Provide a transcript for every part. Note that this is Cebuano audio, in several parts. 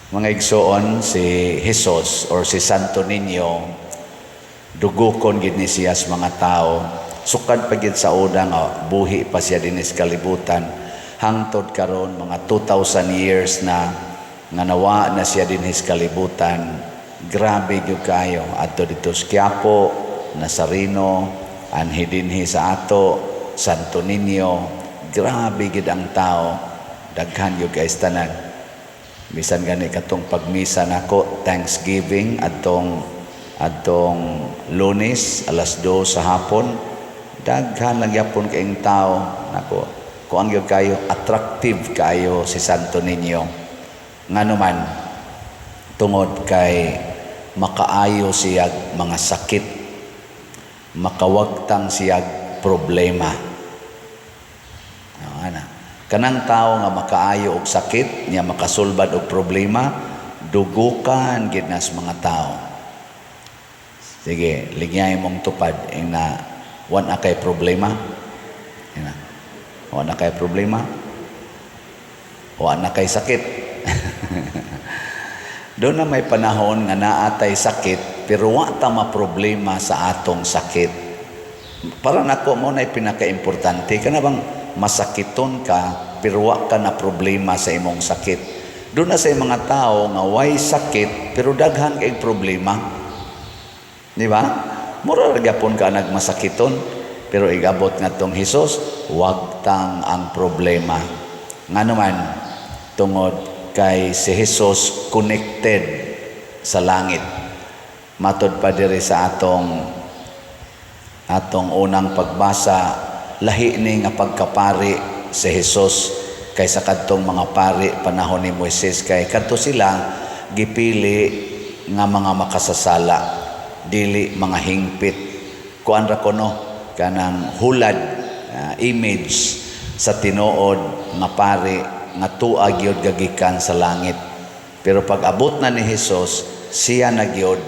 Mga igsoon, si Jesus or si Santo Niño, dugukon gid ni siya sa mga tao. Sukad pa gid sa una nga buhi pa siya dinhi sa kalibutan hangtod karon, mga 2,000 years na nga nawa na siya dinhi sa kalibutan. Grabe gyud kayo adto dito sa Quiapo, Nazareno, anhi dinhi sa ato, Santo Niño, grabe gid ang tao, daghan gyud kay tanan. Bisan gani katong pagmisa nako, Thanksgiving, adtong Lunes, alas 2 sa hapon, daghan lang gyapon kaayong tao. Nako, kuan gyud kayo, attractive kayo si Santo Niño. Ngano man? Tungod kay makaayo siya mga sakit, makawagtang siya problema. No, ana. Kanang tao nga makaayo og sakit niya, makasulbad og problema, dugukan gid nas mga tao. Sige, ligyay mong tupad ing na wa kay problema. Ina. Wa na kay problema. Wa na kay sakit. Doon na may panahon nga naatay sakit pero wa ta ma problema sa atong sakit. Para nako, mo na pinaka-importante kana bang masakiton ka pero wa ka na problema sa imong sakit. Doon na sa mga tao nga way sakit pero daghan kay problema. Di ba? Mura ra gyapon ka nagmasakiton, pero igabot ngadtong Hesus, wagtang ang problema. Ngano man? Tungod kay si Jesus connected sa langit. Matod pa diri sa atong unang pagbasa, lahi ni nga pagkapari si Jesus kaysa kadtong mga pari panahon ni Moises, kay kadto sila gipili nga mga makasasala, dili mga hingpit. Kuan ra kuno kanang hulad, image sa tinuod nga pari nga tua gyud gagikan sa langit. Pero pag abot na ni Hesus, siya na gyud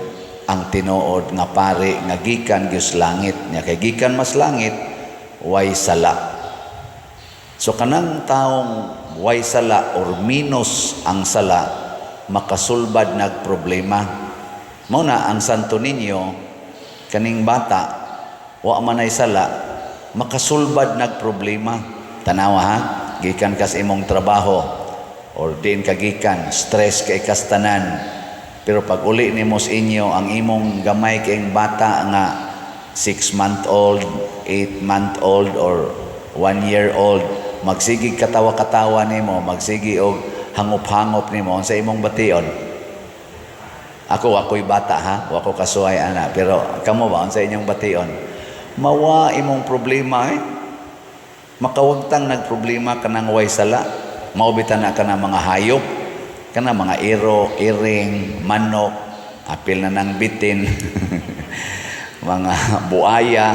ang tinuod nga pari nga gikan gyud sa langit nya. Kay gikan mas langit, way sala. So kanang taong way sala or minus ang sala, makasulbad nag problema. Mao na ang Santo Niño, kaning bata, wa man ay sala, makasulbad nag problema. Tanawa ha, gikan kas imong trabaho or diin ka gikan, stress kay kastanan. Pero pag uli nimo sa inyo, ang imong gamay kayong bata nga 6 month old, 8 month old or 1 year old, magsige katawa-katawa nimo, magsige og hangop-hangop nimo, unsa imong bation? Ako, ako'y bata ha, wa ko kasuway ana, pero kamo ba, unsa inyong bation? Mawa imong problema eh. Makawagtang nagproblema kanang way sala. Mao bitan na kanang mga hayop, kana mga iro, iring, manok, apil na ng bitin, mga buaya.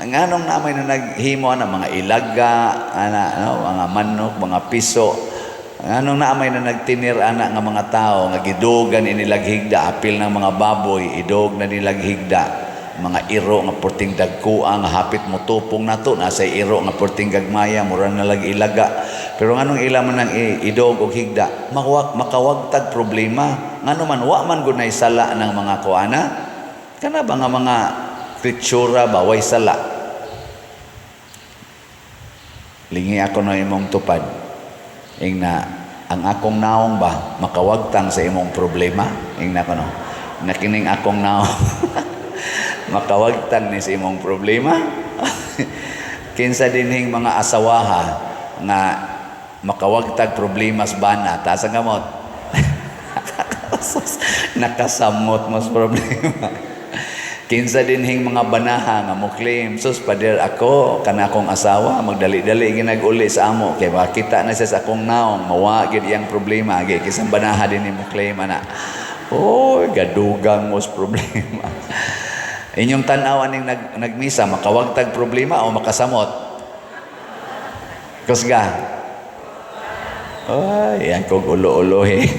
Nganong namay na naghimo ana mga ilaga, ana no, mga manok, mga piso. Nganong naamay na nagtinir ana nga mga tao nga gidugan inilag higda, apil ng mga baboy, idog na nilag higda, mga iro nga porting dagkua nga hapit mo tupong nato, nasa iro nga porting gagmaya, mura na lag ilaga. Pero nganong ila man ang idog og higda? Makawagtag problema. Ngano man? Wa man gud nay sala ng mga kuana, kana ba nga mga kritsura ba, way sala. Lingi ako na imong tupad ing na ang akong naong ba makawagtang sa imong problema? Ing na kono na kining akong naong makawagtang ni sa imong problema? Kinsa dinhing mga asawaha nga makawagtag problema sa bana? Taas ang kamot. Nakasamot mas problema. Kinsa dinhing mga banaha nga mo claim, "Sus pader, ako kana akong asawa magdali-dali ginag-uli sa amo kay makita na siya sa akong naong, mawa gid iyang problema"? Gi kisang banaha din mo claim ana? Oy, gadugang mos problema. Inyong tan-aw aning nagmisa, makawagtag problema o makasamot? Kusga. Ay, yan kog ulo-ulo eh.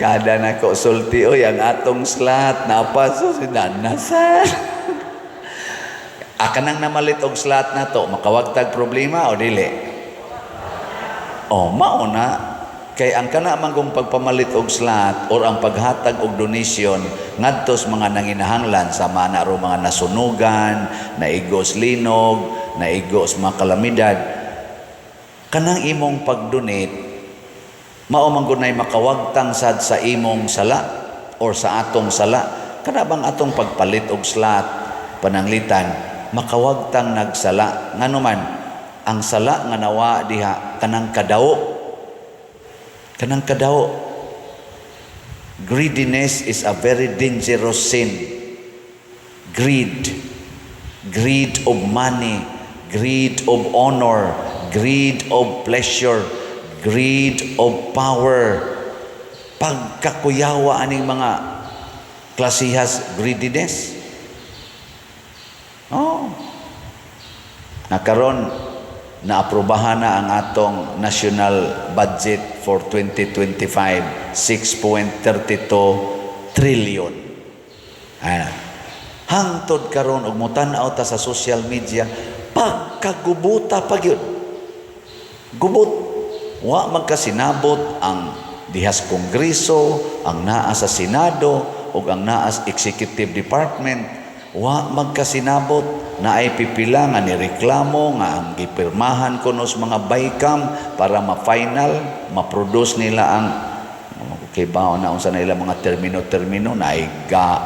Kada na ko sulti, oy, ang atong slot, napaso si Nanasan. Akanang namalit og slot na to, makawagtag problema o dili? Oh, mao na. Kay ang kana man kung pagpamalit og slot or ang paghatag og donation ngadto sa mga nanginahanglan, sama na ro mga nasunugan, naigos linog, naigos mga kalamidad, kanang imong pag-donate mao man gud nay makawagtang sad sa imong sala or sa atong sala. Kana bang atong pagpalit og slot, pananglitan makawagtang nagsala, ngano man ang sala nga nawa diha kanang kadawo, kanang kadawo. Greediness is a very dangerous sin. Greed, greed of money, greed of honor, greed of pleasure, greed of power, pagkakuyawa aning mga klasihas greediness. Oh, nakaron naaprubahan na ang atong national budget for 2025, 6.32 trillion. Ay, hangtod karon og motan-aw ta sa social media, pagkagubuta pa gyud. Gubot. Wa magkasinabot ang dihas Kongreso, ang naa sa Senado ug ang naa sa Executive Department. Wa magkasinabot. Naay pipila nga nireklamo nga ang gipirmahan kuno sa mga bicam para ma-final, ma-produce nila ang, okay ba na, unsa na ilang mga termino-termino, naay ga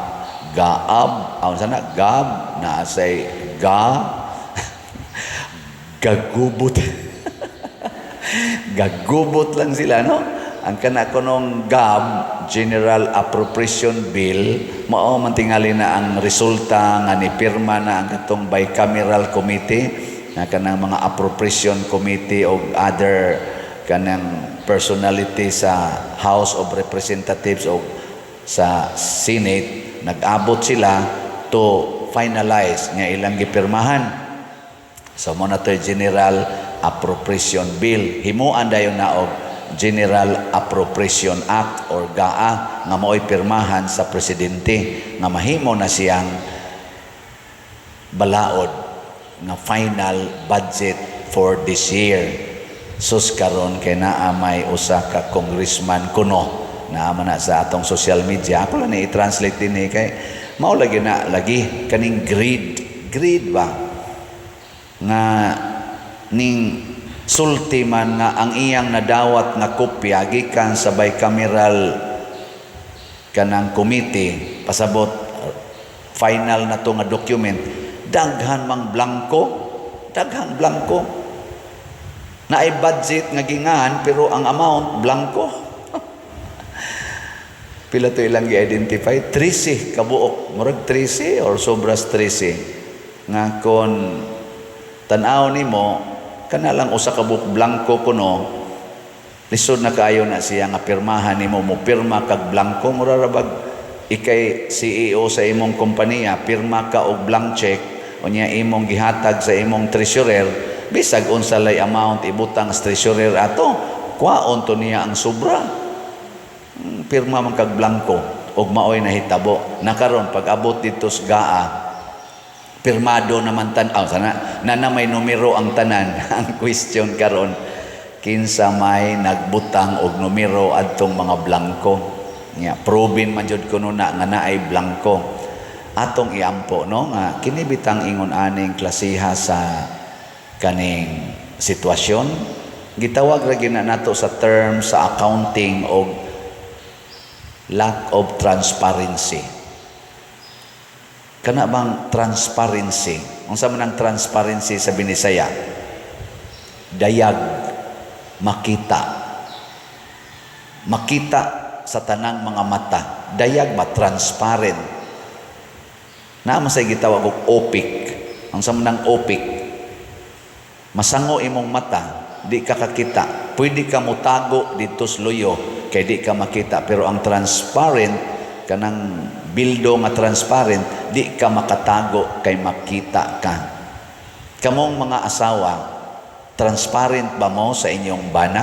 gaab, unsa na gab, naa say ga gagubot. Gagubot lang sila, no? Ang kana kunong GAB, General Appropriation Bill, mao man tingali na ang resulta nga nipirma na ang katong bicameral committee na kanang mga appropriation committee o other kanang personality sa House of Representatives o sa Senate. Nag-abot sila to finalize nga ilang gipirmahan. So mo na to General Appropriation Bill. Himuan dayon na og General Appropriation Act or GAA nga mao'y pirmahan sa presidente nga mahimo na siyang balaod nga final budget for this year. Sus, karon kay naa may usa ka congressman kuno, naa man na sa atong social media. Ako lang ni i-translate din eh, kay mao lagi na lagi kaning greed, greed ba nga ning sulti man nga ang iyang nadawat nga kopya gikan sa bicameral kanang committee, pasabot final na to nga document, daghan mang blanko, daghan blanko. Naay budget nga gingan pero ang amount blanko. Pila to ilang gi-identify? 13 kabuok, murag 13 or sobras 13 nga kon tan-aw nimo kana lang usa ka buok blanko kuno. Lisod na kaayo na siya nga pirmahan nimo. Mo pirma kag blanko, mura ra bag ikay CEO sa imong kompanya, pirma ka og blank check, unya imong gihatag sa imong treasurer, bisag unsa lay amount ibutang sa treasurer ato, kwaon to niya ang sobra. Pirma man kag blanko og maoy nahitabo na karon. Pag abot dito sa GAA, pirmado naman tan aw sana na, na may numero ang tanan. Ang question karon, kinsa may nagbutang og numero adtong mga blanko nya? Proven man jud kuno na nga naay blanko. Atong iampo, no, nga kini bitang ingon aning klasiha sa kaning sitwasyon, gitawag ra gyud na nato sa term sa accounting og lack of transparency. Kana bang transparency? Unsa man ang transparency sa Binisaya? Dayag, makita. Makita sa tanang mga mata. Dayag ba, transparent. Naa man say gitawag og opaque. Unsa man ang opaque? Masango imong mata, di ka kakita. Pwede ka mutago dito sa luyo kay di ka makita, pero ang transparent, kanang bildo nga transparent, di ka makatago kay makita ka. Kamong mga asawa, transparent ba mo sa inyong bana?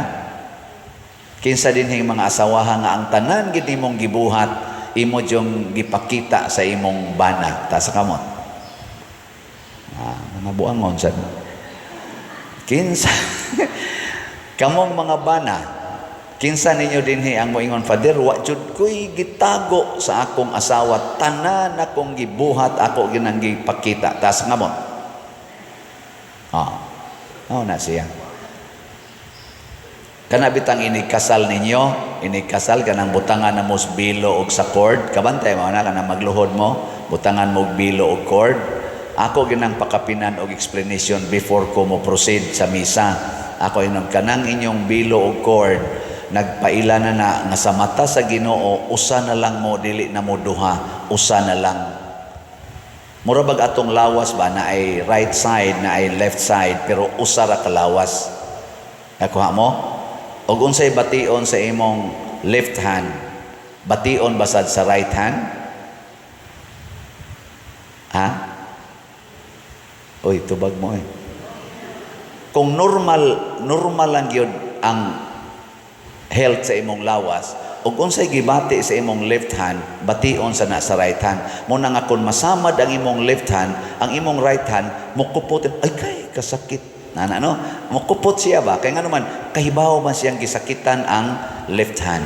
Kinsa dinhing mga asawaha nga ang tanan gid nimong gibuhat imo jung gipakita sa imong bana? Taas sa kamot. Ah, mga buangon sad. Kinsa kamong mga bana? Kinsa ninyo dinhi ang moingon, "Father, wa jud ko'y gitago sa akong asawa, tanan akong gibuhat ako ginang gipakita"? Taas nga mo. Ah. Oh, na siya. Kana bitang inig kasal ninyo, inig kasal kanang butangan na mo bilo og sa cord, kabantay mo na kanang magluhod mo, butangan mo og bilo og cord. Ako ginang pakapinan og explanation before ko mo proceed sa misa. Ako inon kanang inyong bilo og cord, nagpaila na na nga sa mata sa Ginoo usa na lang mo, dili na mo duha, usa na lang. Mura bag atong lawas ba na ay right side na ay left side, pero usa ra ka lawas. Nakuha mo? Og unsay bation sa imong left hand? Bation basad sa right hand? Ha? Uy, tubag mo eh. Kung normal, normal lang gyud ang health sa imong lawas, ug unsay gibati sa imong left hand, bation sa na sa right hand. Mo na nga kung masamad ang imong left hand, ang imong right hand mukupot, "Ay kay kasakit." Nana no? Mukupot siya ba? Kay ngano man kahibaw man siyang gisakitan ang left hand.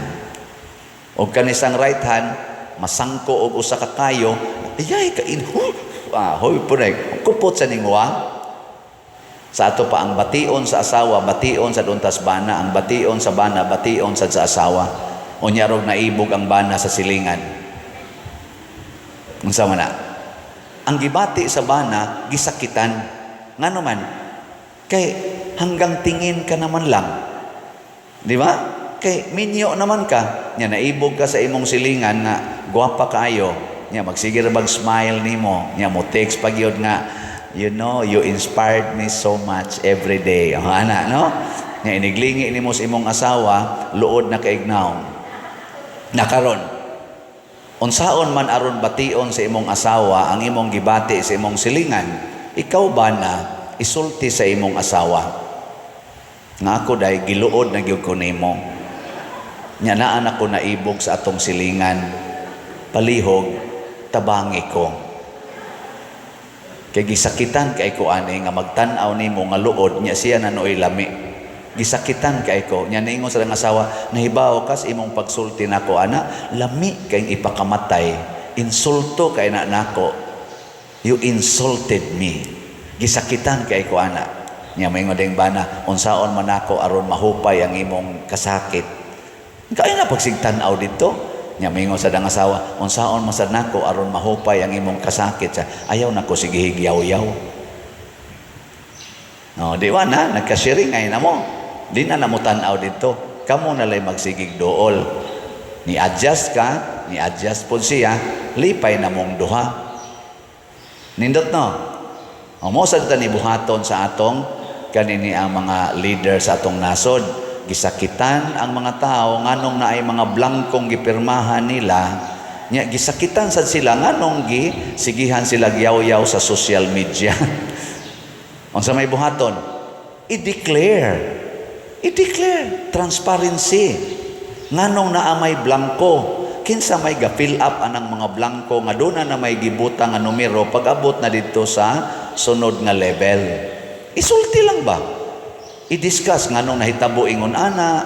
Og kanisang right hand masangko og usa ka kayo, ayay kain. Ah, hoy punay. Kupot sa ningwa. Sa ato pa ang bation sa asawa, bation sa untas bana, ang bation sa bana, bation sad sa asawa. Unya rog naibog ang bana sa silingan. Unsa man na? Ang gibati sa bana, gisakitan. Ngano man? Kay hanggang tingin ka naman lang. Di ba? Kay minyo naman ka. Nya naibog ka sa imong silingan nga gwapa kaayo. Nya magsige ra bag smile nimo. Nya mo text pag yun nga, "You inspired me so much every day." Oh, ana, no? Nya iniglingi nimo sa imong asawa, luod na kaignaw. Nakaron, unsaon man aron bation sa imong asawa ang imong gibati sa imong silingan, ikaw ba na isulti sa imong asawa nga, "Ako day giluod na gyud ko nimo. Nya naa na ko naibog sa atong silingan. Palihog tabangi ko. Kay gisakitan kay ko ani nga magtan-aw nimo nga luod nya siya na nooy lami. Gisakitan kay ko." Nya niingon sa asawa, "Nahibaw ka sa imong pagsulti nako ana, lami kay ipakamatay. Insulto kay na nako. You insulted me. Gisakitan kay ko ana." Nya moingon ding bana, "Unsaon man ako aron mahupay ang imong kasakit?" "Kaya na pagsigtan-aw dito." Nya moingon sa dang asawa, "Unsaon man sad nako aron mahupay ang imong kasakit?" Sa ayaw nako sige higyaw-yaw. No, di ba na nagka-sharing ay na mo. Di na namo tan-aw dito. Kamo na lay magsigig duol. Ni adjust ka, ni adjust pod siya, lipay na mong duha. Nindot no? O mo sad ta ni buhaton sa atong kanini ang mga leader sa atong nasod. Gisakitan ang mga tao nganong naay mga blangkong gipirmahan nila. Nya gisakitan sad sila nganong gi sigihan sila yaw-yaw sa social media. Unsa may buhaton? I-declare. I-declare transparency. Nganong naa may blangko? Kinsa may ga-fill up anang mga blangko nga doon na may gibutang nga numero pag abot na didto sa sunod nga level? Isulti lang ba? I-discuss nganong nahitabo ingon ana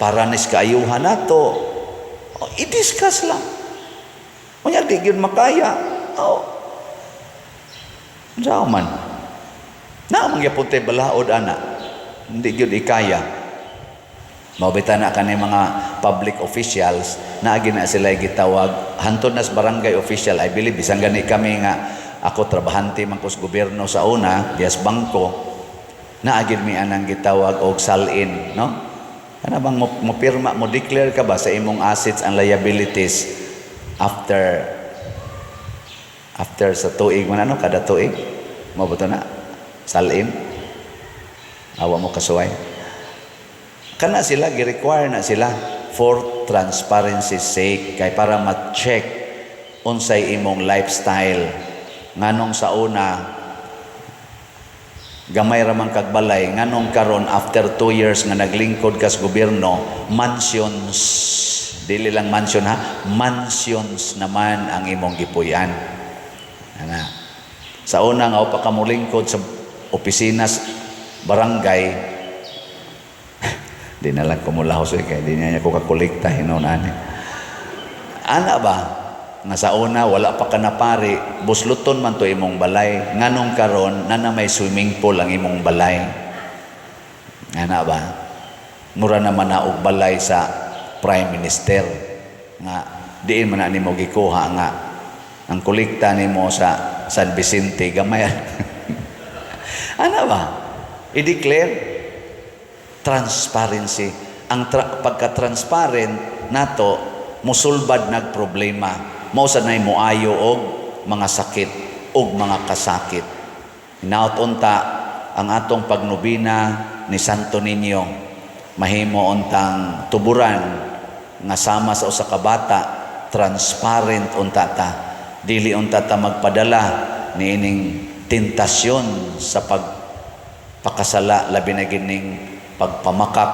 para nis kaayuhan nato. O, i-discuss lang. Unya di gyud makaya. Oh. Unsa man? Na man gyapon tay balaod ana. Hindi gyud ikaya. Mao bitaw na kani mga public officials, naagi na sila gitawag hantod na sa barangay official. I believe bisan gani kami nga ako trabahante man ko sa gobyerno sa una, dias bangko, naagi mi anang gitawag og SALN, no? Kana bang mo pirma, mo declare ka ba sa imong assets and liabilities after after sa tuig man ano kada tuig mo ba to na SALN? Awa mo kasuway kana sila, gi-require na sila for transparency sake, kay para ma-check unsay imong lifestyle, nganong sa una gamay ra man kag balay, nganong karon after 2 years nga naglingkod kas gobyerno, mansions, dili lang mansion ha, mansions naman ang imong gipuy-an ana. Sa una nga pa ka molingkod sa opisina sa barangay. Di na lang kumulahos eh, kay di niya ko kakolekta hinuon ani. Ana ba? Nga sa una wala pa ka napari, busluton man to imong balay. Nganong karon na may swimming pool ang imong balay? Ana ba? Mura naman na og balay sa Prime Minister nga diin man na nimo gikuha nga ang kolekta nimo sa San Vicente gamay. Ana ba? I-declare transparency. Ang pagka-transparent nato musulbad nag problema. Mao sad nay moayo og mga sakit og mga kasakit. Hinaut unta ang atong pagnobina ni Santo Niño mahimo untang tuburan nga sama sa usa ka bata, transparent unta ta, dili unta ta magpadala niining tentasyon sa pagpakasala, labi na gining pagpamakak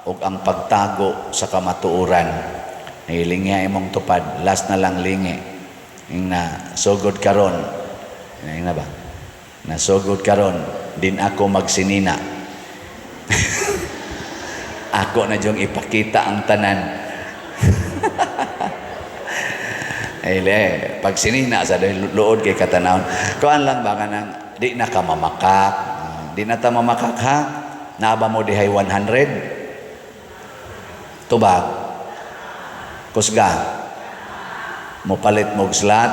ug ang pagtago sa kamatuoran. Hilingi imong tupad, last na lang lingi. Ing na sugod karon. Ing na ba? Nasugod karon, din ako magsinina. Ako na diyong ipakita ang tanan. Ay, le, pag sinina sa luod kay katanawon. Kuan lang ba kanang di na ka mamakak. Di na ta mamakak ha. Naa ba mo dihay 100? Tubag. Kusga. Mopalit mo og slot?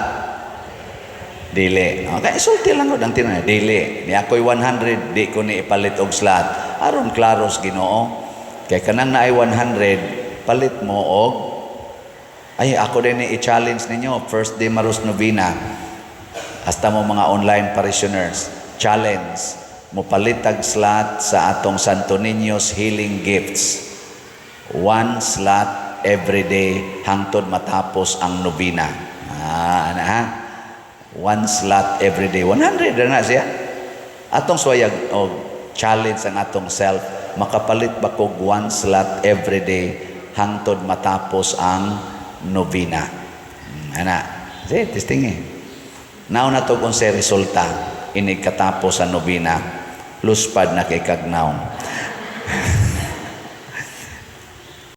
Dili. Okay, sulti lang gud ang tinan. Dili. Ni ako'y 100, di ko ni ipalit og slot. Aron klaros Ginoo. Kay kanang naay 100, palit mo og. Ay, ako din ni i-challenge ninyo first day maros novena. Hasta mo mga online parishioners, challenge mo palitag slot sa atong Santo Niño's Healing Gifts. One slot every day hangtod matapos ang novena. Ah, ana ha? One slot every day. 100 na na siya. Atong suwayag og challenge ang atong self, makapalit ba kog one slot every day hangtod matapos ang novena? Ana. Sige, testing eh. Now na to kung sa resulta inig katapos sa novena, luspad na kay kagnaw.